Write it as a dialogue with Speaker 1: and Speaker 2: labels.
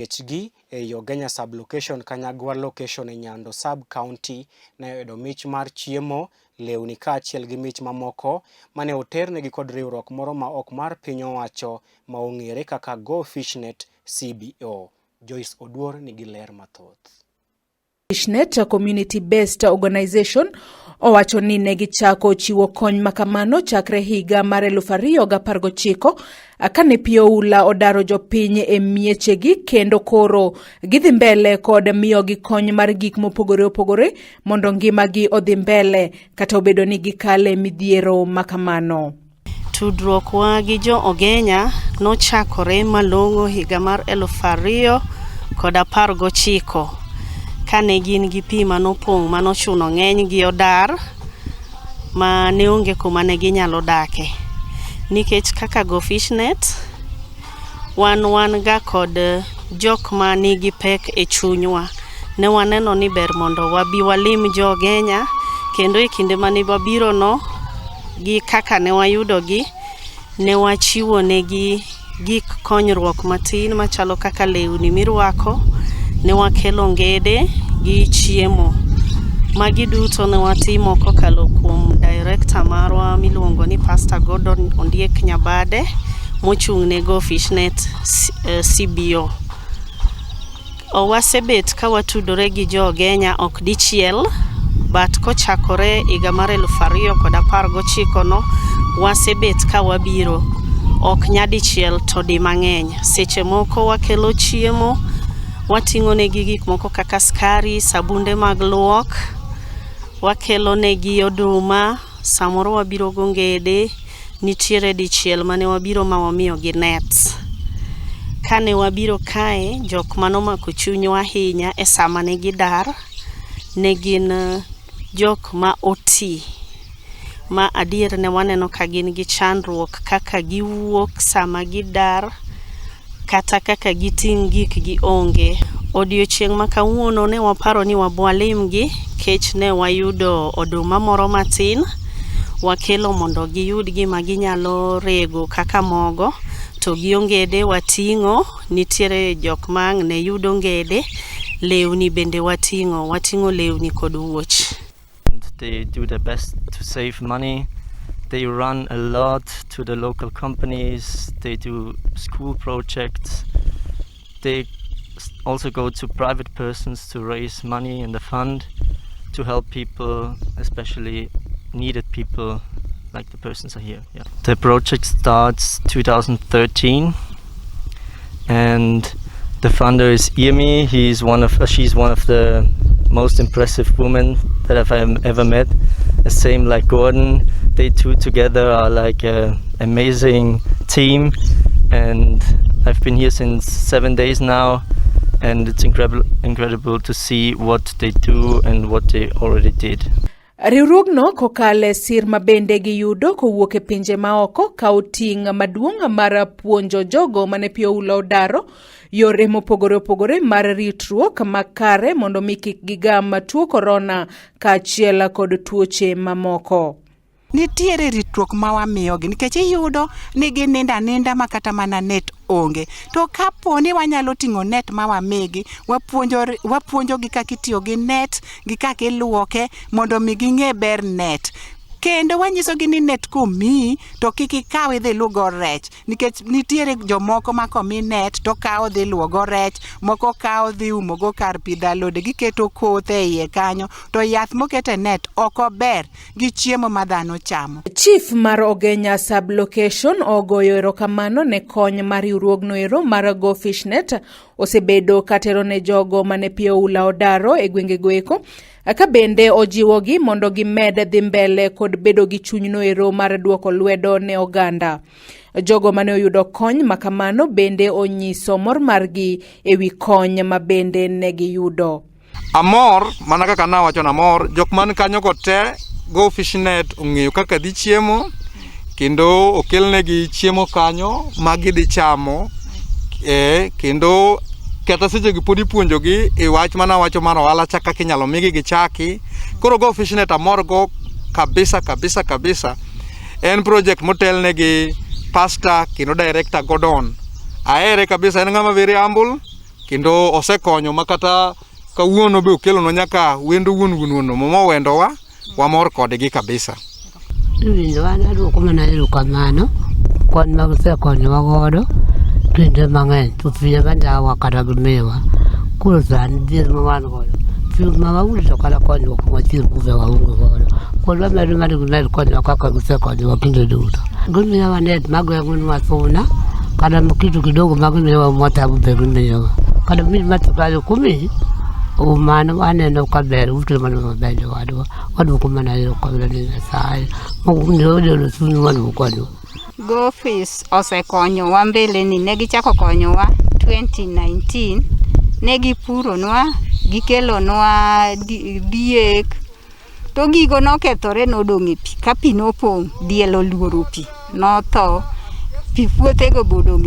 Speaker 1: Gi ei Ogenya sub-location Kanyagwa location e Nyando sub-county ne oyudo mich mar chiemo, lewni kaachiel gi mich mamoko mane oternegi kod riwruok moro ma ok mar piny owacho ma ong'ere kaka Go Fishnet CBO. Joyce Oduor nigi ler mathoth.
Speaker 2: Fishnet Community Based Organization owacho ni ne gichako chiwo kony makamano chakre higa mar 2019 kane pi oula odaro jopiny e miechegi kendo koro gidhi mbele kod miyogi kony mar gik mopogore opogore mondo ngimagi odhi mbele kata obedo ni gikale midhiero makamano.
Speaker 3: Tudruokwa gi jo Ogenya nochakore malong'o higa mar 2019 kane gin gi pi manopong' manochuno ng'enygi odar ma ne onge kuma ne ginyalo dake. Nikech kaka Go Fishnet, wan wan ga kod jok ma nigi pek e chunywa. Ne waneno ni ber mondo wabi walim jo Ogenya kendo e kinde mane wabirono gi kaka ne wayudogi, ne wachiwo negi gik konyruok matin machalo kaka lewni mirwako, ne wakelo ongede gi chiemo. Magi duto ne watimo kokalo kuom director marwa miluongo ni Pastor Gordon Ondiek Nyabade mochung' ne Go Fishnet CBO. Wasebet ka watudore gi jo Ogenya ok dichiel, but kochakore higa mar 2019 no, wasebet ka wabiro. Ok nyadichiel to di mang'eny. Seche moko wakelo chiemo, wating'o negi gik moko kaka skari, sabunde mag luok, wakelo negi oduma, samoro wabiro gongede, nitiere dichiel mane wabiro ma wamiyogi net. Kane wabiro kae, jok manomako chunywa ahinya e sama ne gidar, ne gin jok ma oti, ma adier ne waneno ka gin gi chandruok kaka giwuok sama gidar, kata kaka giting' gikgi onge. Odiochieng' ma kawuono ne waparo ni wabwalimgi kech ne wayudo oduma moro matin, wakelo mondo giyud gima ginyalo rego kaka mogo, to gi ongede wating'o, nitiere jok ma ang' ne yud ongede, lewni bende wating'o, wating'o lewni kod wuoch.
Speaker 4: And they do their best to save money. They run a lot to the local companies. They do school projects. They also go to private persons to raise money in the fund to help people, especially needed people like the persons are here. Yeah. The project starts 2013 and the founder is Irmi. He's one of she's one of the most impressive women that I've ever met. The same like Gordon. They two together are like an amazing team, and I've been here since 7 days now, and it's incredible to see what they do and what they already did.
Speaker 2: Riwruogno kokalo e sir ma bende giyudo kowuok e pinje maoko kawo ting' maduong' mar puonjo jogo mane pi oula odaro yore mopogore opogore mar ritruok makare mondo mi kik gigam tuo korona kaachiel kod tuoche mamoko.
Speaker 5: Nitiere ritruok ma wamiyogi nikech iyudo ni ginindo aninda ma kata mana net onge. To kapo ni wanyalo ting'o net ma wamigi, wapuonjogi kaka itiyo gi net gi kaka iluoke mondo mi ging'e ber net. Kendo wanyisogi ni net komiyi to kik ikaw idhi ilu go rech nikech nitiere jomoko ma komi net to kawo dhi luwo go rech, moko kawo dhi umo go kar pidho alode, giketo kothe e iye kanyo to yath moket e net ok ober gi chiemo ma dhano chamo.
Speaker 2: Chief mar Ogenya sub-location ogoyo erokamano ne kony mar riwruogno ero mar Go Fishnet osebedo katero ne jogo mane pi oula odaro e gwengego eko ka bende ojiwogi mondo gimed dhi mbele kod bedo gi chunyno ero mar duoko lwedo ne oganda. Jogo mane oyudo kony makamano bende onyiso mor margi e wi kony ma bende ne giyudo.
Speaker 6: Amor mana kaka nawacho namor jok man kanyo go te Go Fishnet ong'eyo kaka dhi chiemo kendo okelnegi chiemo kanyo ma gidhi chamo kendo kata seche gi pod ipuonjogi e wach manawacho mar ohala cha kaka inyalo migi gichaki. Koro Go Fishnet amor go kabisa kabisa kabisa. En project motelne gi pastor kendo director Gordon. Ahere kabisa en ng'ama very humble. Kendo osekonyo ma kata kawuono be okelonwa nyaka wendo wuon wuon wuon mowendowa, wamor kodgi kabisa.
Speaker 7: Iwinjo an aduoko mana erokamano kony ma gisekonyowa godo kinde mang'eny to pi ema ndawa kata gimiwa. Koro sani dhier ma wan godo pi ma waudi to kata konyruok machiegni be waonge godo. Koro wamedo mana gimed konyowa kaka gisekonyowa kinde duto. Gimiyowa net mageng'onwa suna kata kitu kidogo ma gimiyowa mwathago be gimiyowa. Kata mi ma sukari kumi mano aneno ka ber utimo mana maber jowadwa. Waduoko mana erokamano ne Nyasaye momiyo chuny waduoko.
Speaker 8: Go Fish osekonyowa mbele ni ne gichako konyowa 2019 ne gipuronwa gikelonwa diek to gigo nokethore nodong' e pi ka pi nopong' diel oluoro pi notho pi puothego bodong'